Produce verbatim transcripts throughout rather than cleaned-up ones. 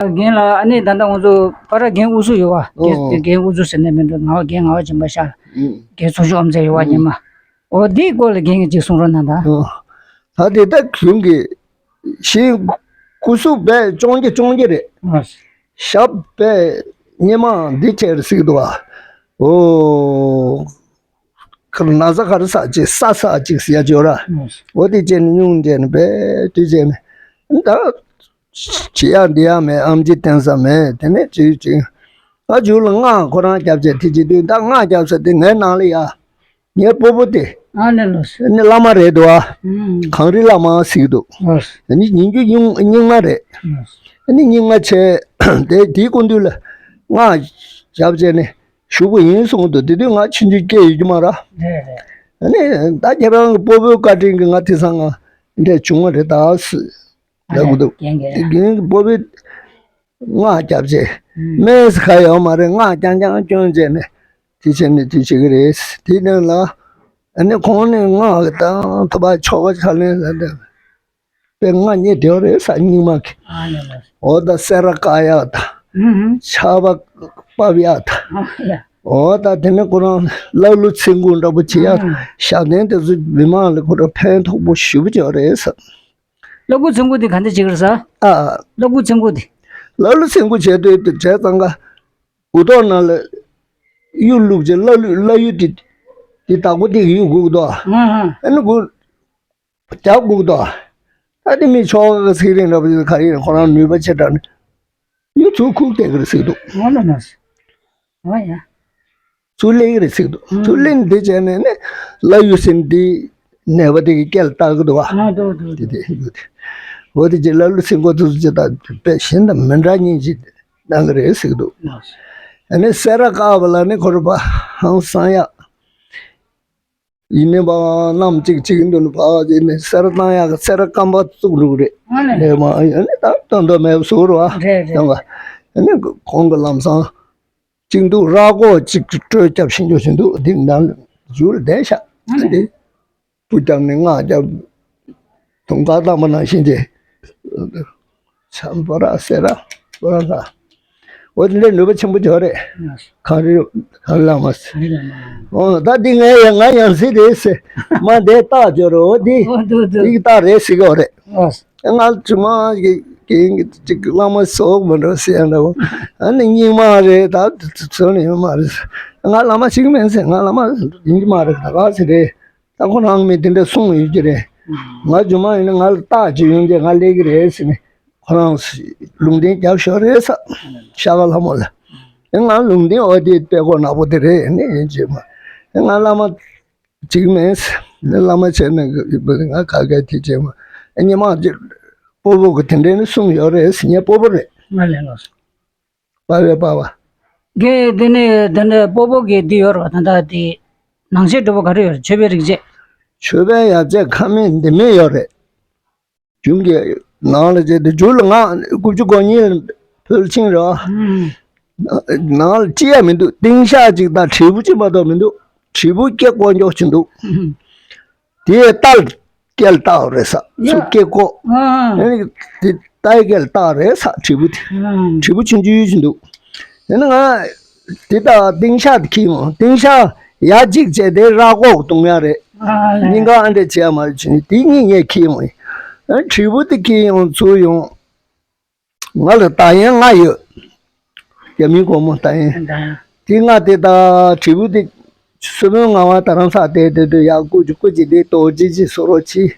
རྒན་ལགས་ཨ་ནི་ད་ལྟ་ང་ཚོ་ཕ་ར་རྒན་ཨུ་ཚུགས་ཡོད་བ། རྒན་ཨོ། རྒན་ཨུ་ཚུགས་ཟེར་ནས་མི་འདུག་ངག་རྒན་ངག་སྦྱིན་པ་ཤར། ཨུ། རྒན་ཚོགས་གཞོན་ཨམ་ཚེ་ཡོད་བ། ཨུ། ཉི་མ། འོ་འདིའི་སྐོར་ལ་རྒན་གྱིས་ཅིག་གསུང་རོགས་གནང་དང་། ཨོ། ད་དེ་ད་གཞུང་གི་ཤིང་སྐུ་གཟུགས་བས་ཅོང་ཀྱི་ཅོང་ཀྱི་རེད། ཨོ། ཞབས་བས་སྙེ་མ་འདི་བྱས་རེད་ཟིག་འདུག་བ། ཨོ། ཁར་ན་ས་ཁར་ས་ཅིག་ས་ས་ཅིག་ཟེར་ཡ་ཅིག་ཡོད་ར། ཨོ། འོ་དེ་བྱས་ནས་སྙུང་བྱས་ནས་བས་དུས་བྱས་ནས་ད། བྱེད་ཡག་འདི་ཡག་མེད། ཨམ་ཆི་བསྟན་ས་མེད། དེ་ནས་ཅིག་ཅིག་ང་མཇུག་ལ་སྔགས་ཁོ་རང་བརྒྱབ་བྱས་དེ་བྱེད་དུས་ད་སྔགས་བརྒྱབ་ས་དེ་ངའི་ནང་ལ་ཡ། ངའི་སྤོ་བོ་དེ། ཨ་ནི་ལོ། ནི་བླ་མ་རེད་འདུག་ཨ། ཨུམ། གངས་རི་བླ་མ་ཟེར་གྱི་འདུག་ཨོ། ནི་ཉིན་རྒྱུན་སྙིང་སྙིང་མ་རེད། ཨོ། ནི་སྙིང་མ་བྱས་དེ་དེའི་སྐུ་མདུན་ལ་སྔགས་བརྒྱབ་བྱས་ནས་ཞུགས་པ་ཡིན་གསུངས་འདུག་དེ་དུས་ང་ཆུང་ཆུང་སྐྱེས་ཡོད་ཀྱི་མ་ར། རེད་རེད། ནི་ད་ཁྱེད་རང་གི་སྤོ་བོའི་བཀའ་དྲིན་གྱིས་ང་དེང་སང་ང་འདྲ་བྱུང་བ་རེད་ད་ཟེར། ལབ་གི་འདུག་རྒན་རྒན། རྒན་སྤོ་བོས་སྔགས་བརྒྱབ་བྱས། ཨུམ། སྨན་ཟེར་ག་ཡོད་མ་རེད། སྔགས་རྐྱང་རྐྱང་སྐྱོན་བྱས་ནས་དེ་བྱས་ནས་དེ་བྱེད་ཀྱི་རེད། དེ་ནས་ལ་ཨ་ནི་ཁོང་ནས་སྔགས་ཀྱི་དང་ཐུབ་པ་ཆོ་ག་ཕྱག་ལེན་ལ་འདེབས་པའི་སྔགས་རྙེད་བདེ་བ་རེད་ས་སྙིང་མ་གི། ཨ་ནི་ལ། འོ་ད་སེ་ར་བཀག་ཡག་དང་། ཨུམ། ཆར་པ་ཕབ་ཡག་དང་། ཨ་ལ། འོ་ད་དེ་ནས་ཁོ་རང་ཀླ་ཀློ་ཚིག་མགོ་འདྲ་པོ་བྱེད་ཡག་ཨུམ། ཞབས་བརྟན་དེ་ཚོ་མི་མང་ལ་ཁོ་རང་ཕན་ཐོགས་པོ་ཞེ་པོ་ཅིག་ཡོད་རེད་ས། ཀླ་ཀློ་ཚིག་མགོ་དེ་ག་འདྲ་བྱེད་ཀྱི་རེད་ཟེར། ཨ། ཀླ་ཀློ་ཚིག་མགོ་དེ། ཀླ་ཀློ་ཚིག་མགོ་བྱས་དུས་དེ་བྱས་ཙང་ཀ། མགུ་ཏོག་ནང་ལ་གཡུ་བླུགས་བྱས་ཀླ་ཀློ་ཀླ་གཡུ་དེ་དེ་བདག་པོ་དེ་གི་གཡུ་དགོས་ཀྱི་འདུག་ཨ། ཨ་ཧ། ཨ་ནི་མགོ་རྒྱག་དགོས་ཀྱི་འདུག་ཨ། ད་དེ་མི་ཆོག་གི་ཚིག་རིང་འདྲ་པོ་ཡོད་ག་ཡིན་ཁོ་རང་ནུས་པ་ཆེ་དྲགས་ནས་གཡུ་ཚུར་ཁུག་བསྡད་ཀྱི་རེད་ཟེར་གྱི་འདུག་ཨ་ལ་ལ། ཨ་ཡ། ཚུར་ལེན་གྱི་རེད་ཟེར་གྱི་འདུག་ཨང་། ཚུར་ལེན་འདི་བྱས་ནས་ནི་ཀླ་ཡུ་ཟེར་འདི་ནད་པ་དེ་གི་སྐེ་ལ་བཏགས་ཀྱི་འདུག་བ། ཨང་། འདུག་འདུག་དེ་དེ་ཡོད་དེ། འོ་དེ་ཅི་ཀླ་ཀློ་ཚིག་མགོ་དེ་ཚོ་ཅི་ལྟ་དཔེ་གཞན་དང་མི་འདྲ་སྙིང་རྗེ་གནང་གི་རེད་ཟེར་གྱི་འདུག་ཨང་། ཨ་ནི་སེ་ར་བཀག་པ་ལ་ནི་ཁོ་རང་པ་ཧང་སང་ཡག་ཡིན་ནི་པ་གནམ་གཅིག་གཅིག་འདུག་ནི་པ་ཡིན་ནི་སེ་ར་བཏང་ཡག་གི་སེ་ར་སྐམ་པ་བཙུགས་འགྲོ་གི་རེད། ཨང་། ལས་མ་ཡིན་ནི་ད་དོན་དུ་མེད་པ་བཟོ་རུ་བ། རེད་རེད། ཡང་བ་ཨ་ནི་ཁོང་གི་ལམ་སང་། གཅིག་འདུག་ར་སྐོར་གཅིག་སྤྲོད་རྒྱབ་ཤིང་འཇོག་བཞིན་འདུག་འདི་ནང་ལ་འཇུར་བསྡད་ཤག་ཨ་ནི། འདི་སྤུ་རྒྱབ་ནས་སྔགས་རྒྱབ། དུང་དཀར་བཏང་པ་ནང་བཞིན་གྱི། ཆམ་པ་ར་སེ་ར་པ་ར་ལ། འོ་དེ་འདྲའི་ནུས་པ་ཆེན་པོ་ཅིག་ཡོད་རེད། གངས་རི་གངས་རི་བླ་མ་ཟེར། གངས་རི་བླ་མ། འོ་ད་འདི་ངའི་ཡང་ང་ཡང་སྲིད་རེད་ཟེར། མ་འདས་རྟགས་སྦྱོར་འོ་འདི། འོ་འདུག་འདུག་འདི་གི་རྟགས་རེད་ཟེར་གྱི་ཡོད་རེད། ཨོ། ང་ཇུ་མ་གི་གི་ཅིག་བླ་མ་ཟོག་མི་འགྲོ་ཟེར་ཡ་འདྲ་བོ། ཨ་ནི་རྙིང་མ་རེད་ད་ཚོ་ནི་ཡོད་མ་རེད། ང་བླ་མ་ཞིག་མིན་ཟེར། ང་བླ་མ་ཡིན་གྱི་མ་རེད། ད་ག་ཟེར་རེད། ད་ཁོ་རང་མི་དེ་འདྲ་གསུངས་ཡོད་ཀྱི་རེད། ང་ཇུ་མ་ཡིན་ན་ང་ལ་རྟགས་ཅིག་ཡོང་རྒྱུ་ང་སླེབས་ཀྱི་རེད་ཟེར་ནས་ཁོ་རང་ལུང་བསྟན་རྒྱབ་ཤོག་རེད་ས། ཤ་ཁ་ལྷ་མོ་ལ། ཨེ་ང་ལུང་བསྟན་འོ་དེ་དཔེ་ཁོ་ནག་པོ་དེ་རེད་ནི་ཡིན་གྱི་མ། ཨེ་ང་བླ་མ་ཅིག་མིན་ཟེར། ནི་བླ་མ་བྱས་ན་ང་ག་གེ་དེ་བྱས་མ། ཨེ་ཉི་མ་ཅིག་སྤོ་བོ་གི་དེ་འདྲས་ནི་གསུངས་ཡོད་རེད་ཟེར། ངའི་སྤོ་བོ་རེད། ང་ལས་ལོ། པ་བའི་པ་བ། གེ་དེ་ནས་དེ་འདྲ་སྤོ་བོ་གེ་འདི་ཡོད་རེད་བ། ད་ལྟ་དེ་ནང་ཆོས་གྲུབ་པ་ག་རེ་ཡོད་རེད། མཆོད་པའི་རིག་བྱེད། མཆོད་པའི་ཡ་བྱེད་ཁ་མེད་འདི་མེད་ཡོད་རེད། རྒྱུན་གྱི་ནང་ལ་བྱེད་དུ་རྒྱུ་ལ་ང་དགུ་བཅུ་གོ་གཉིས་ལ་ཕུལ་ཕྱིན་རེད་བ། ནང་ལ་ཅི་ཡང་མི་འདུག་ཏིང་ཤག་ཅིག་དང་དྲིལ་བུ་ཅིག་མ་གཏོགས་མི་འདུག་དྲིལ་བུ་སྐེ་བསྐོར་འཇོག་བྱེད་འདུག་དེའི་རྟ་ལ་སྐེ་ལ་བཏགས་རེད་ས། ཡ། ཚུར་སྐེ་བསྐོར། ཨ། ཨ་ནི་དེ་རྟའི་སྐེ་ལ་བཏགས་རེད་ས་དྲིལ་བུ་དེ། ཨ། དྲིལ་བུ་ཆུང་ཆུང་ཞིག་འདུག་དེ་ནི་ང་དེ་ལྟར་ཏིང་ཤག་དེ་འཁྱེར་ཡོང་། ཏིང་ཤག་ཡ་གཅིག་བྱས་དེ་ར་སྐོར་གཏོང་ཡ་རེད། ཨ་ལས། སྙིང་ག་ཨ་འདྲས་བྱས་མ་རེད་བྱས་དེ་གཉིས་ངས་འཁྱེར་ཡོང་། ཨ་དྲིལ་བུ་དེ་འཁྱེར་ཡོང་ཚུར་ཡོང་། ང་ལ་རྟ་ཡན་ལྔ་ཡོད། རྒྱ་མིའི་སྒོར་མོ་རྟ་ཡན། རྟ་ཡན། དེ་ལྔ་དེ་དང་དྲིལ་བུ་དེ་སྲིན་མོའི་ངག་དབང་རྡ་རམ་ས་བསྡད་དེ་དུས་ཡག་སྐུ་གཅིག་སྐུ་གཅིག་དེ་རྡོ་རྗེ་གཅིག་སོ་རོ་གཅིག་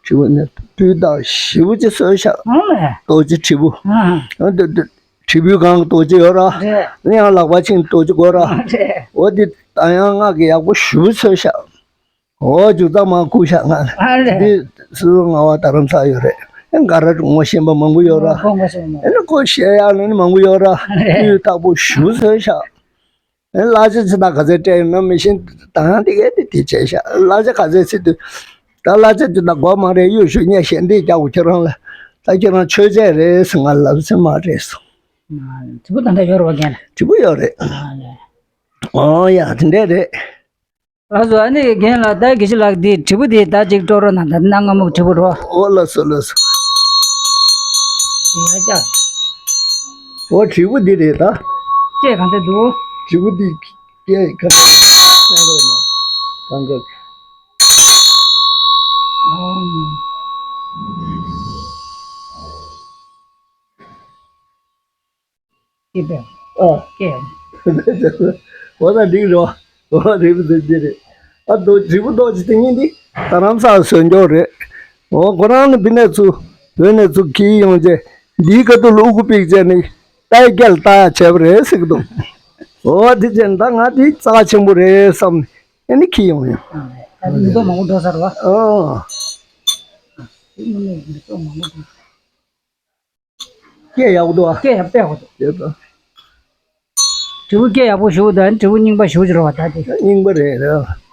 དྲིལ་བུ་ནི་སྤུས་དག་ཞེ་པོ་ཅིག་བཟོས་ཤག་ཨ་ལས། རྡོ་རྗེ་དྲིལ་བུ། ཨ། ཨ་དེ་དེ་དྲིལ་བུའི་སྒང་རྡོ་རྗེ་ཡོད་ར། རེད། ཨ་ཡང་ལག་པ་ཆིངས་རྡོ་རྗེ་དགོས་ར། རེད། འོ་དེ་ད་ཡང་ང་གི་ཡག་པོ་ཞེ་པོ་བཟོས་ཤག་འོ་རྒྱུ་ཚང་མ་བསྐུར་ཤག་ང་། ཨ་ལས། འདི་སྲིད་པ་ངག་དབང་རྡ་རམ་ས་ཡོད་རེད། ཨེ་འགའ་རེ་ངོ་ཤེས་པ་མང་པོ་ཡོད་ར། ཨོ་ཁོང་ངོ་ཤེས་མ། ཨེ་ནི་ཁོ་བཤད་ཡག་ནི་མང་པོ་ཡོད་ར། ཨ་ལས། སྤུས་དག་པོ་ཞེ་པོ་བཟོས་ཤག་ཨེ་གླ་ཆ་ཅི་ད་ག་ཚད་སྤྲད་ཡིན་ན་མི་ཤེས། ད་ཡང་དེ་གས་དེ་དེ་བྱས་ཤག་གླ་ཆ་ག་ཚད་ཚིག་དུས་ད་གླ་ཆ་ཅི་ད་དགོས་མ་རེད། གཡུ་ཞུ་ཉེ་ཞེ་འདི་རྒྱག་གོ་ཁྱེད་རང་ལ། ད་ཁྱེད་རང་ཆོས་བྱས་རེད་ཟེར་ང་ལབ་ཟེར་མ་རེད་སོང་། ཨ་ལས། དྲིལ་བུ་ད་ལྟ་ཡོད་རེད་བ་རྒན་ལགས། དྲིལ་བུ་ཡོད་རེད། ཨ་ལས། ཨོ་ཡ་དེ་འདྲས་རེད། ལགས་སོ། ཨ་ནི་རྒན་ལགས་ད་དགེ་བཤེས་ལགས་འདི་དྲིལ་བུ་འདི་ད་ཅིག་དཀྲོལ་རོགས་གནང་། ད་གནའ་སྔ་མོ་གི་དྲིལ་བུ་རོ། ཨོ་ལགས་སོ་ལགས་སོ། ཡ་ཅག་འོ་དྲིལ་བུ་འདི་རེད་ད། སྐད་གང་འདྲ་འདུག་དྲིལ་བུ་འདི་སྐད་ག་འདྲ་རེད་གསན་རོགས་གནང་། གང་ག་སྐད་པས། ཨ། སྐད། འོ་ན་འགྲིག་རོ། འོ་རིལ་བུ་འདི་འདི་རེད། ཨ་དོ་དྲིལ་བུ་རྡོ་རྗེ་དེ་གཉིས་འདི་རྡ་རམ་ས་ལ་བཟོས་འཇོག་རེད། འོ་ཁོ་རང་ནི་ཕི་ནས་ཚུར་བོད་ནས་ཚུར་ཁྱེར་ཡོང་རྗེས་འདིའི་ཁ་ཐུག་ལ་ཨུ་ཁུ་པིག་བྱས་ནས་རྟའི་རྒྱལ་རྟ་བྱས་པ་རེད་ཟེར་གི་འདུག་འོ་དེ་བྱས་ན་ད་ང་འདི་རྩ་ཆེན་པོ་རེད་བསམ་ནས་ཨ་ནི་ཁྱེར་ཡོང་ཡོད། ཨ་ནི་མི་ཐོག་མང་པོ་འགྲོ་ས་རེད་བ། ཨ། མི་ཐོག་མང་པོ་འགྲོ། སྐད་ཡག་པོ་འདུག་ཨ། སྐད་ཡག་པོ་ཡག་པོ་འདུག་ཡོད་དོ། དྲིལ་བུ་སྐད་ཡག་པོ་ཞུ་དང་དྲིལ་བུ་རྙིང་པ་ཞུ་ཅི་རོ་བ་ད་དེ། རྙིང་པ་རེད་རེད།